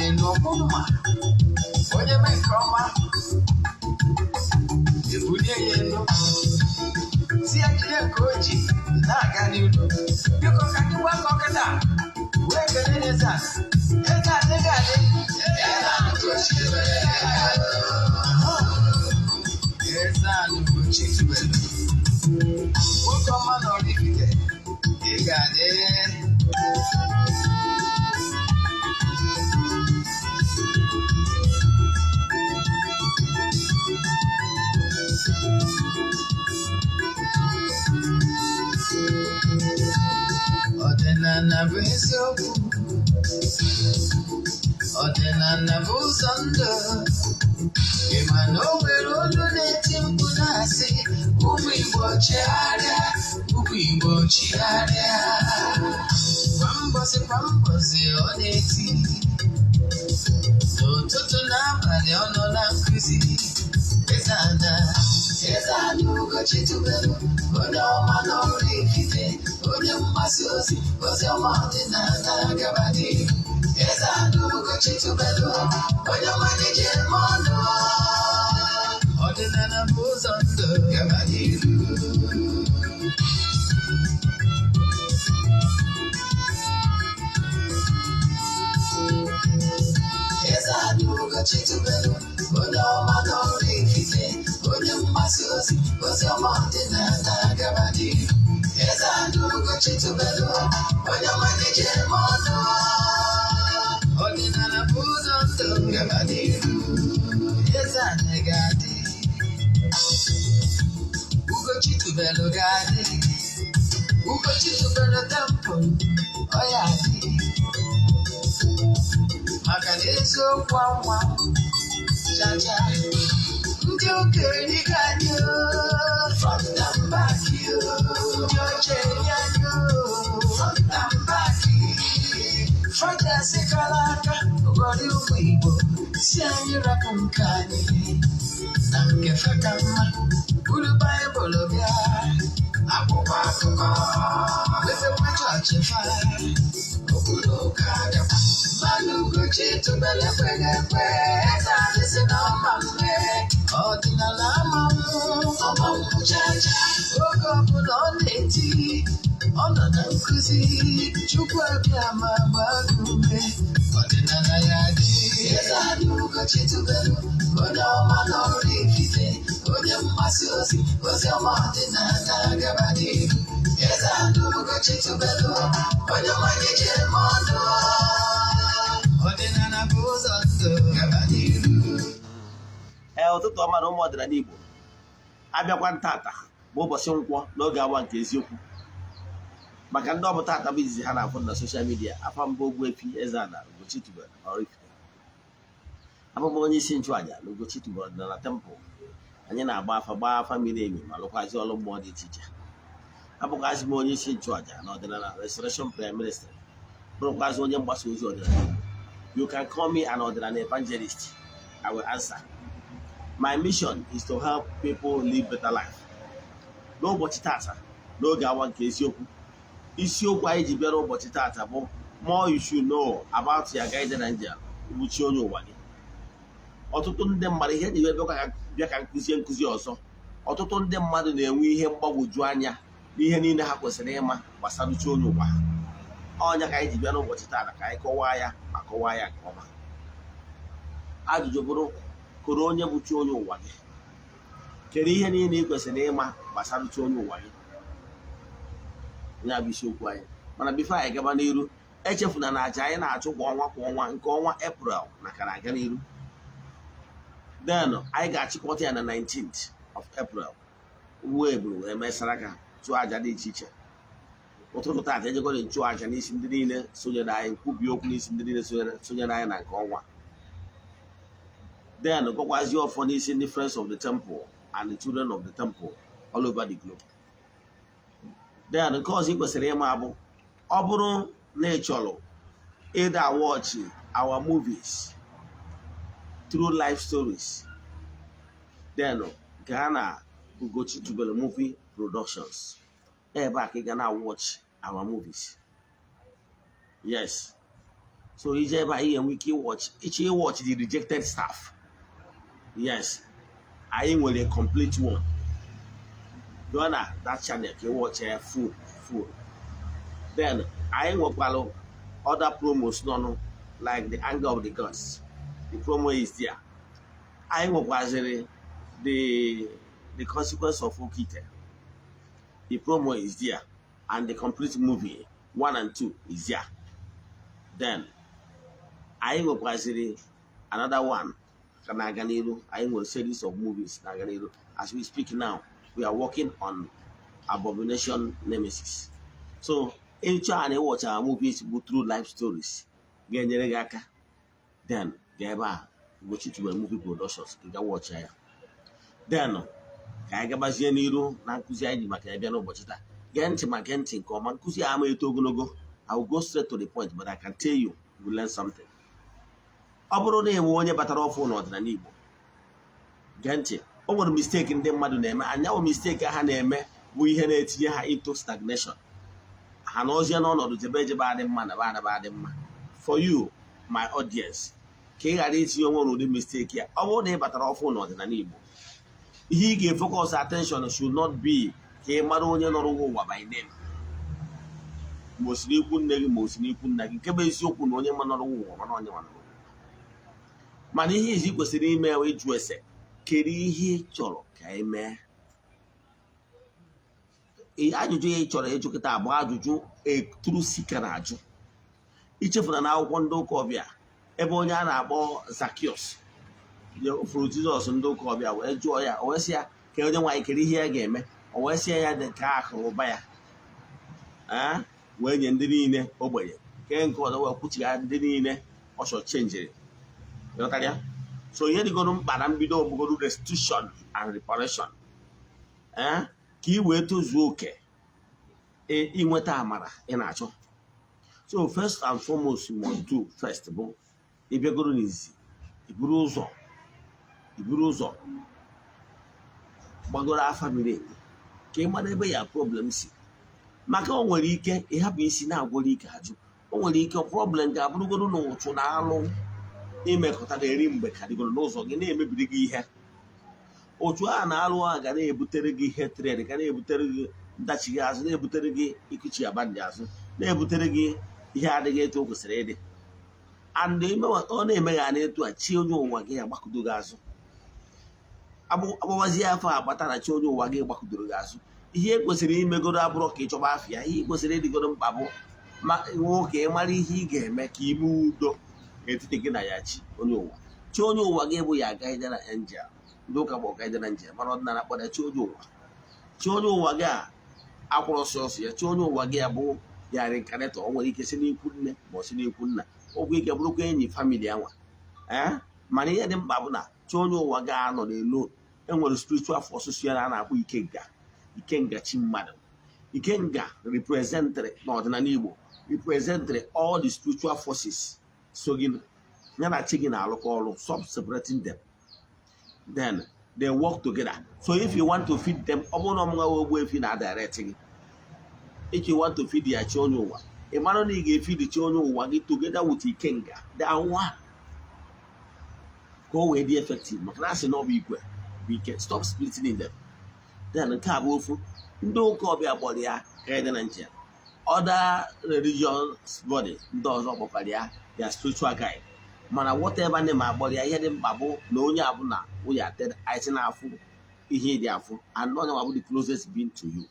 Elu ọkpụ mma onye mee nke ọma, ebulie ya elu, si ya jide nke o ji na-aga n'ihu. Biko, ka anyị gbakọ kịta wee kelee eze a. Eze adịghị adị. Eze anụ Ugochi tubelu, nwoke ọma na Oraifite, ị ga-adị. Ọdịnala bụ eziokwu, ọdịnala bụ ụzọ ndụ. Ị ma na o nwere olu na-eti mkpu na-asị, "Ụmụ Igbo, chigharịa, ụmụ Igbo, chigharịa." Kwa mbọsị kwa mbọsị ọ na-eti, n'ụtụtụ n'abalị ọ nọ na nkụzi. Eze ana, eze ana Ugochi tubelu, onye ọma na Oraifite, onye mgbasa ozi ozi ọma ọdịnala, gaba n'ihu. Eze ana Ugochi tubelu, onye ọma na-eji eme ọnụ. Ọdịnala bụ ụzọ ndụ, gaba n'ihu. Eze ana Ugochi tubelu, onye ọma na Oraifite, onye mgbasa ozi ozi ọma ọdịnala, gaba n'ihu. Eze ana Ugochi tubelu, onye ọma na-eji eme ọnụ. Ọdịnala bụ ụzọ ndụ, gaba n'ihu. Eze ana ga-adị, Ugochi tubelu ga-adị, Ugochi tubelu temple ọ ya adị, maka na eziokwu anwa chacha. Ndị okenye ga anyị front and back, ndị oche eri anyị front and back. Fọdasị kara aka ghọrọ ụmụ Igbo si anyị rapụ nke anyị na nke fe ka mma. Buru Baịbụl bịa, akwụkwọ akụkọ, mepekwa chọọchị fa, okpuru ụka bịakwa. Mmanụ Ugochi tubelu ekweghị ekwe. Eze anyị si na ọma mme, ọdịnala ama mmụ, ọma mmụ chacha. Oge ọbụla ọ na-eti, ọ nọ na nkụzi. Chukwu abịa ma gbaa gị ume, ọdịnala ya dị. Eze anyị Ugochi tubelu, onye ọma na Oraifite, onye mgbasa ozi ozi ọma ọdịnala, gaba n'ihu. Eze anyị Ugochi tubelu, onye ọma na-eji eme ọnụ. Ọdịnala bụ ụzọ ndụ, gaba n'ihu. Ee, ụtụtụ ọma na ụmụ ọdịnala Igbo. Abịakwa tata bụ ụbọchị Nkwọ n'oge awa nke eziokwu. Maka ndị ọbụ tata bụ izizi ha na-afụ na social media, afa mbụ Ogbuefi Eze-Ana Ugochi tubelu Oraifite, abụ m onye isi nchụàjà na Ugochi tubelu ọdịnala temple. Anyị na-agba afa, gbaa afa miri emi, ma lụkwazi ọrụ mmụọ dị iche iche. Abụkwazị m onye isi nchụàjà na Ọdịnala Restoration Prayer Ministry, bụrụkwazị onye mgbasa ozi ọdịnala Igbo. You can call me an ọdịnala evangelist, I will answer. My mission is to help people live better life. N'ụbọchị tata n'oge awa nke eziokwu, isiokwu anyị ji bịara ụbọchị tata bụ "More you should know about your guardian angel", bụ chi onye ụwa gị. Ọtụtụ ndị mmadụ, ihe ji bịa ka nkụzie nkụzi ọzọ, ọtụtụ ndị mmadụ na-enwe ihe mgbagwoju anya n'ihe niile ha kwesịrị ịma gbasara chi onye ụwa ha. Ọnya ka anyị ji bịa n'ụbọchị tata ka anyị kọwaa ya, ma kọwaa ya nke ọma. Ajụjụ bụrụ, koro onye bụ chi onye ụwa gị? Kedu ihe niile ị kwesịrị ịma gbasara chi onye ụwa gị? Ya bụ isiokwu anyị. Mana before anyị gaba n'iru, echefuna na aja anyị na-achụ kwa ọnwa kwa ọnwa, nke ọnwa Eprel na kara aga n'iru. Then anyị ga-achịkọta ya na 19th of April, wee buru wee mesara aka chụọ aja dị iche iche. Ụtụtụ taata ejegoro nchụ aja n'isi ndị niile sonyere anyị, kwubi okwu n'isi ndị niile sonyere anyị na nke ọnwa. Then gọkwazie ọfọ n'isi ndị friends of the temple and the children of the temple all over the globe. Then nke ọzọ ị kwesịrị ịma bụ, ọ bụrụ na ị chọrọ ịda watch our movies through life stories, then nke ha na Ugochi Tubelu Movie Productions, ebe a ka ị ga na watch our movies. Yes, so ọ bụrụ na ị chọrọ ịda watch our movies, then So ije ebe a, ị ga-enwe ike ịwatch, ịchọ ịwatch The Rejected Staff. Yes, anyị nwere a complete one. Gaa na that channel ka ịwatch ya full full. Then anyị nwekwara other promos nọ, like The Anger of the Gods, the promo is there. Anyị nwekwaziri The Consequence of Okite, the promo is there, and the complete movie 1 and 2 is there. Then anyị nwekwaziri another one ka na-aga n'iru. Anyị nwere series of movies na-aga n'iru. As we speak now, we are working on Abomination Nemesis. So ịchọ a na ịwatcha movies bụ true life stories ga-enyere gị aka, then gaa ebe a, Ugochi Tubelu Movie Productions, ka ị ga watcha ya. Then ka anyị gabazie n'iru na nkụzi anyị ji maka ya bịa n'ụbọchị taa. Gee ntị, ma gee ntị nke ọma. Nkụzi a ama eto ogologo. I will go straight to the point, but I can tell you, you will learn something. Ọ bụrụ na enwe onye batara ọfụ n'ọdịnala Igbo, gee ntị. O nwere mistake ndị mmadụ na-eme. Anyanwụ mistake ha na-eme bụ ihe na-etinye ha into stagnation. Ha nọzie n'ọnọdụ jebe ejebe adị mma na adaba adị mma. For you, my audience, ka ị ghara itinye onwe n'ụdị mistake ya, ọ bụrụ na ị batara ọfụ n'ọdịnala Igbo, ihe ị ga-efocus attention should not be ka ị mara onye nọrọ ụwa by name, ma o si n'ikwu nne gị, ma o si n'ikwu nna gị. Nke bụ eziokwu na onye ma nọrọ ụwa mana onye nwa nọrọ ụwa. Mana ihe izi kwesịrị ime bụ ịjụ ese, kedu ihe ị chọrọ ka ị mee? Ajụjụ ị chọrọ ịjụ kịta bụ ajụjụ eturu sika na-ajụ. Ichefuna na akwụkwọ ndị ụka ọbịa, ebe onye a na-akpọ Zakiọs fụrụ Jizọs, ndị ụka ọbịa wee jụọ ya, o wee sị ya ka onye nwaanyị kere ihe ya ga-eme. O wee sị ya dị ka akụ ụba ya wee nye ndị niile ogbenye, kee nke ọzọ wee kwuchigha ndị niile ọchọ chenjiri. Ghọtara ya? So ihe dịgoro mkpa na mbido ogbugoro restitution and reparation, ka ị wee tozuo oke inweta amara ị na-achọ. So first and foremost you must do first bụ ịbịagoro n'izi, iburu ụzọ gbagoro afa miri emi ka ị mara ebe ya problem si, maka o nwere ike ịhapụ isi na-agwọrọ ike ajụ. O nwere ike problem ga-abụrụgoro na ụchụ na alụ imekọtara eri mgbe ka dịgoro n'ụzọ gị na-emebiri gị ihe. Otu a na-alụ a ga na-ebutere gị ihe tred, ga na-ebutere gị ndachighi azụ, na-ebutere gị ikuchi abandị azụ, na-ebutere gị ihe adịghị etu o kwesịrị ịdị. And ọ na-eme ya na-etu a, chi onye ụwa gị agbakụdo gị azụ. Agbawazie afọ agbata na chi onye ụwa gị gbakụdoro gị azụ. Ihe e kwesịrị imegoro abụrụ ka ị chọba afịa. Ihe ị kwesịrị ịdịgoro mkpa bụ ma nwoke ị mara ihe ị ga-eme ka ime udo n'etiti gị na ya, chi onye ụwa. Chi onye ụwa gị bụ ya guardian angel. Ndị ụka bụ guardian angel, mana ọdịnala kpọrọ chi onye ụwa. Chi onye ụwa gị a akwụrụ ọsọ ya. Chi onye ụwa gị a bụ ya reincarnator. O nwere ike si n'ikwu nne ma ọ si n'ikwu nna, okwu ike bụrụkwa enyi family anwa. Ee, mana ihe dị mkpa bụ na chi onye ụwa gị anọ n'elu. Enwere spiritual forces ya na a na-akpọ ikenga. Ikenga chi mmadụ, ikenga representịrị n'ọdịnala Igbo, representịrị all the spiritual forces so gị ya na chi gị na-alụkọ ọrụ. Stop separating them, then they work together. So if you want to feed them, ọ bụrụ na ọmụnwa ogbu efi na direct gị, if you want to feed ya chi onye ụwa, ị mara na ị ga-efeed chi onye ụwa gị together with ikenga. They are one, ka o wee dị effective, maka na asị na ọ bụ igwe bụ ike. Stop splitting in them. Then nke a bụ ofu. Ndị ụka ọbịa kpọrọ ya guardian angel. Other religious body ndị ọzọ kpọkwara ya their spiritual guide. Mana whatever name akpọrọ ya, ihe dị mkpa bụ na onye abụna onye anyị na-afụ ihe dị afụ and onye bụ the closest being to you.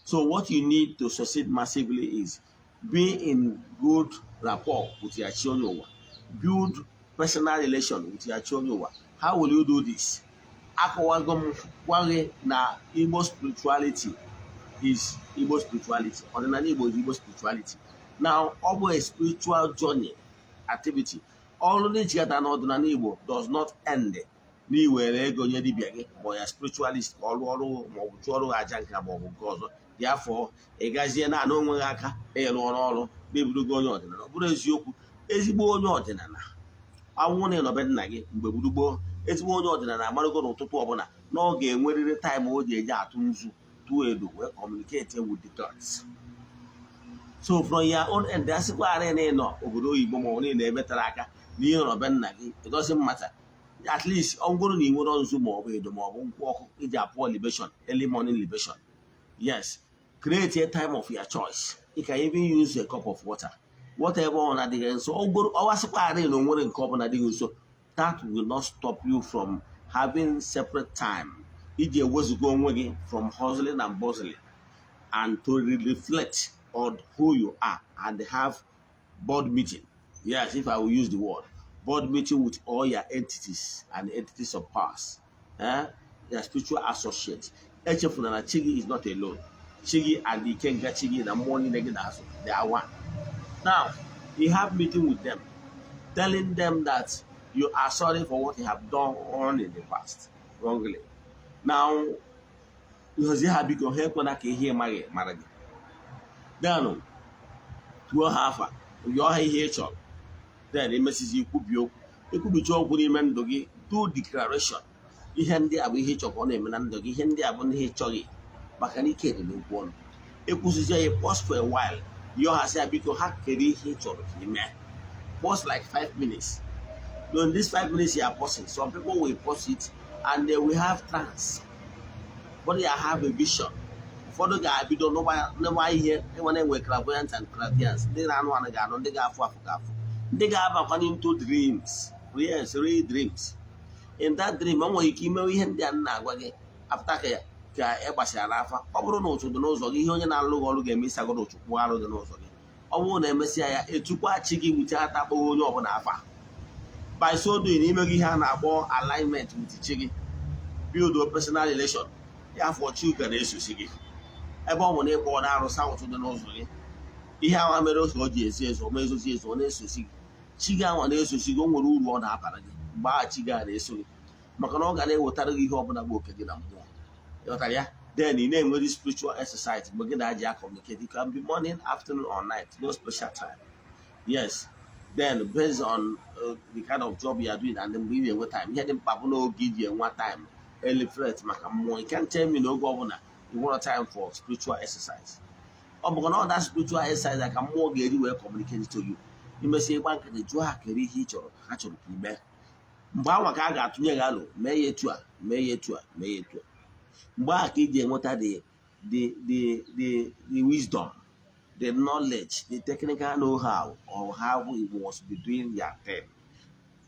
So what you need to succeed massively is be in good rapport with your chi onye ụwa. Build personal relation with your chi onye ụwa. How will you do this? Akọwago m gwa gị na Igbo spirituality is Igbo spirituality. Ọdịnala Igbo is Igbo spirituality. Now ọ bụ a spiritual journey activity. Ọrụ n'ijikọta n'ọdịnala Igbo does not end n'iwere ego nye dibịa gị ma ya spiritualist ka ọ rụọ ọrụ ma ọ bụ chụọ ọrụ aja nke ma ọ bụ nke ọzọ dị afọ. Ị gazie naanị onwe gị aka ịrụ ọrụ ọrụ na-eburugo onye ọdịnala. Ọ bụrụ eziokwu, ezigbo onye ọdịnala awụ na ịnọbe nna gị mgbe gburugburu, ezigbo onye ọdịnala amarago n'ụtụtụ ọbụla na ọ ga-enwerịrị time o ji eji atụ nzu, tụọ edo, wee communicate with the gods. So from your own end, asịkwa arị na ịnọ obodo oyibo ma ọ niile ebe tara aka na ihe nọ be nna gị, it doesn't matter. At least ọ bụrụ na ị nwere nzu ma ọ bụ edo ma ọ bụ nkwụ ọkụ iji apụọ libation, early morning libation, yes, create a time of your choice. You can even use a cup of water, whatever ọ na-adịghị nso. Ọwasịkwa arị na onwere nke ọbụla adịghị nso, that will not stop you from having separate time iji ewezuga onwe gị from hustling and bustling and to reflect on who you are and have board meeting. Yes, if I will use the word board meeting, with all your entities and entities of powers, eh? Your spiritual associates. Echefuna na chi gị is not alone. Chi gị and ikenga chi gị na mmụọ niile gị na-azụ, they are one. Now you have meeting with them, telling them that you are sorry for what you have done in the past wrongly. Now nhazi ha, biko ha ekwena ka ihe ịmaghị mara gị. Then tuo ha afa, yọọ ha ihe ị chọrọ. Then emesizi ikwubi okwu, ekwubicha okwu n'ime ndụ gị, do declaration. Ihe ndị a bụ ihe ị chọrọ ka ọ na-eme na ndụ gị, ihe ndị a bụ ihe ị chọghị, maka na ike dị n'okwu ọnụ. Ekwuzizie ya, pause for a while, yọọ ha sị ya biko ha kere ihe ị chọrọ ka ị mee. Pause like 5 minutes. During these 5 minutes you are pausing, some people will pause it and they will have trance, ụfọdụ ya have a vision, ụfọdụ ga-abido n'ụba ihe enwe na-enwe clairvoyance and clairvoyance. Ndị na-anụ anụ ga-anụ, ndị ga-afụ afụ ga-afụ, ndị ga-abakwa into dreams. Yes, real dreams. In that dream, o nwere ike imewe ihe ndị a m na-agwa gị. After ka ị gbasara n'afa, ọ bụrụ na ụchụ dị n'ụzọ gị, ihe onye na-alụ gị ọrụ ga-eme, ịsagoro ụchụ kpụọ arụ dị n'ụzọ gị. Ọ bụrụ na emesịa ya, etukwa chi gị wute ata akpọghị onye ọbụla afa. By so doing, ime gị ihe a na-akpọ alignment with chi gị, build a personal relation ya afọ chi ga na-esosi gị. Ebe ọ bụ na ịkpọ na arụsị ụtụ dị n'ụzọ gị, ihe anwa mere oge o ji ezo ezo ma ezozi ezo, ọ na-esosi gị. Chi gị anwa na-esosi gị, o nwere uru ọ na-abara gị mgbe agha chi gị a na-eso gị, maka na ọ ga na-ewetara gị ihe ọbụla bụ oke gị na mmụọ. Ịghọtara ya? Then ị na-enwere spiritual exercise mgbe gị na-aji communicate. It can be morning, afternoon or night, no special time. Yes, then based on the kind of job you are doing and mgbe ị na-enwe time. Ihe dị mkpa bụ n'oge iji enwe time elefret maka mmụọ. You can't tell me na oge ọbụla you want time for spiritual exercise. Ọ bụkwa na ọ da spiritual exercise ka mmụọ ga-eri wee communicate to you. Imesi ịgba nkịtị, jụọ ha kere ihe ị chọrọ, ha chọrọ ka ime. Mgbe anwa ka a ga-atụnye gị alụ, mee ya etu a, mee ya etu a, mee ya etu a. Mgbe ahụ ka ị ji enweta the wisdom, the knowledge, the technical know-how of how you must be doing your thing.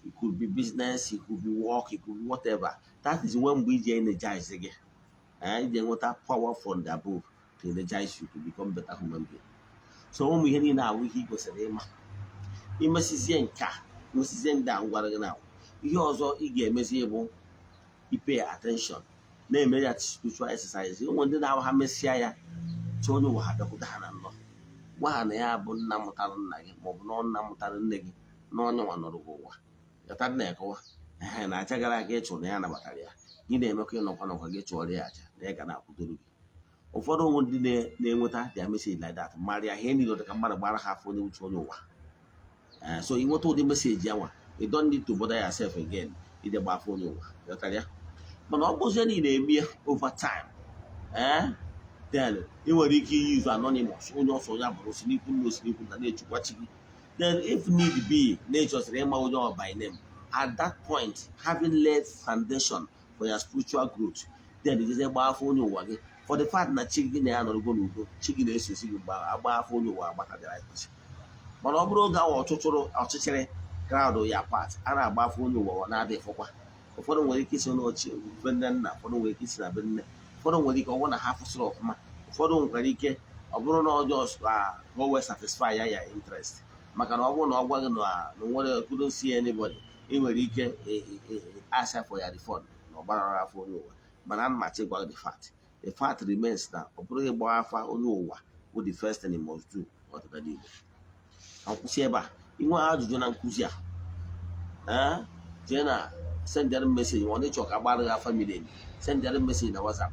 It could be business, it could be work, it could be whatever. That is when mgbe iji energize gị, iji enweta power from the above to energize you to become better human being. So ụmụ ihe niile ahụ ihe ị kwesịrị ịma. Imesizie nke a, imesizie ndị a ngwara gị na ihe ọzọ ị ga-emezi bụ i pay attention, na-eme ya spiritual exercise. Ụmụ ndị na-ahụ ha mesịa ya, chọọ onye ụwa ha bịakwute ha na nnọọ, gwa ha na ya bụ nna mụtara nna gị maọbụ na nna mụtara nne gị, na onye nwa nọrọ gị ụwa. Ghọtara na ekọwa ehe na aja gara aga ịchụrụ na ya nabatara ya. Gị na-emekwa ịnọkwa nọkwa gị chụọrọ ya aja na ya ga na-akwụdoro gị. Ụfọdụ ụmụ ndị na-enweta their message like that mara ya ihe niile dị ka mmadụ gbara ha afọ onye uche onye ụwa. So ị nweta ụdị message ya nwa, you don't need to bother yourself again ije gba afọ onye ụwa. Ghọtara ya? Mana ọ bụzie na ị na-eme ya over time, ee, then ị nwere ike use anonymous, onye ọsọ ya bụrụ si n'ikwu nna, osi n'ikwu nna, na-echukwa chi gị. Then if need be na ịchọsịrị ịma onye ọ by name, at that point, having laid foundation for your spiritual growth, then ijeze gba afọ onye ụwa gị. For the fact na chi gị na ya nọrọgo n'udo, chi gị na-esosi gị, mgbe agba afọ onye ụwa agbatadara ekwesị. Mana ọ bụrụ oge ahụ ọchụchụrụ ọchịchịrị crowd ya part a na-agba afọ onye ụwa, ọ na-adị fọkwa. Ụfọdụ nwere ike isi n'oche be nne nna, ụfọdụ nwere ike isi na be nne, ụfọdụ nwere ike ọ bụrụ na ha fụsịrị ọfụma, ụfọdụ nwekwara ike ọ bụrụ na ọjọọ ka o wee satisfy ya ya interest. Maka na ọ bụrụ na ọ gwa gị na nwere couldn't see anybody, ị nwere ike ask for ya refund na ọ gbara afọ onye ụwa. Mana ana m achọ ịgwa gị the fact, the fact remains na ọ bụrụ ịgba afa onye ụwa bụ the first thing you must do ọdịnala Igbo. Ka m kwụsị ebe a. Inwe ajụjụ na nkụzi a, ee, jee na sendịrị m message. Ma ọ dị chọ ka agbara gị afa miri emi, sendịrị m message na WhatsApp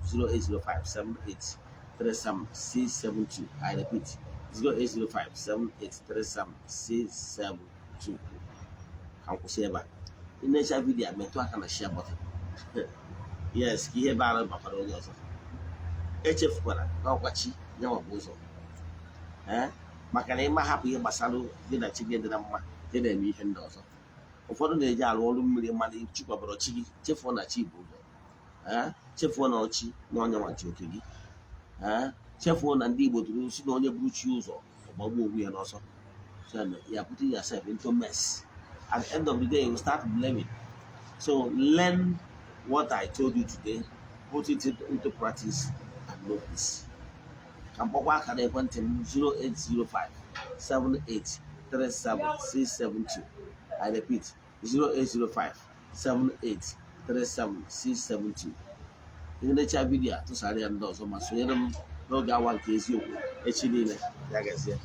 08057837672. I repeat, 08057837672. Ka m kwụsị ebe a. Ị na-echa video a, metụ aka na share button. Yes, ka ihe bara bakwara onye ọzọ. Echefukwara na ọkwachi nyanwa bụ ụzọ. Ee. Maka na ịma hapụ ihe gbasara gị na chi gị dị na mma, dị na-eme ihe ndị ọzọ. Ụfọdụ na-eji arụ ọrụ mmiri, mana chikwabara chi gị, chefuo na chi bụ ụzọ. Ee, chefuo na ọchị na onye nwachi oke gị. Ee, chefuo na ndị Igbo tụrụ si na onye buru chi ụzọ, ọgbagbuo onwe ya n'ọsọ. So you are putting yourself into mess. At the end of the day, you will start blaming. So learn what I told you today, put it into practice and know peace. Ka mkpọkwa akara ekwentị m: 0805 7837 672. I repeat, 0805 7837 672. Ịnecha video a, tụsara ya ndị ọzọ ma sonyere m n'oge awa nke eziokwu echi niile. Ya gazie.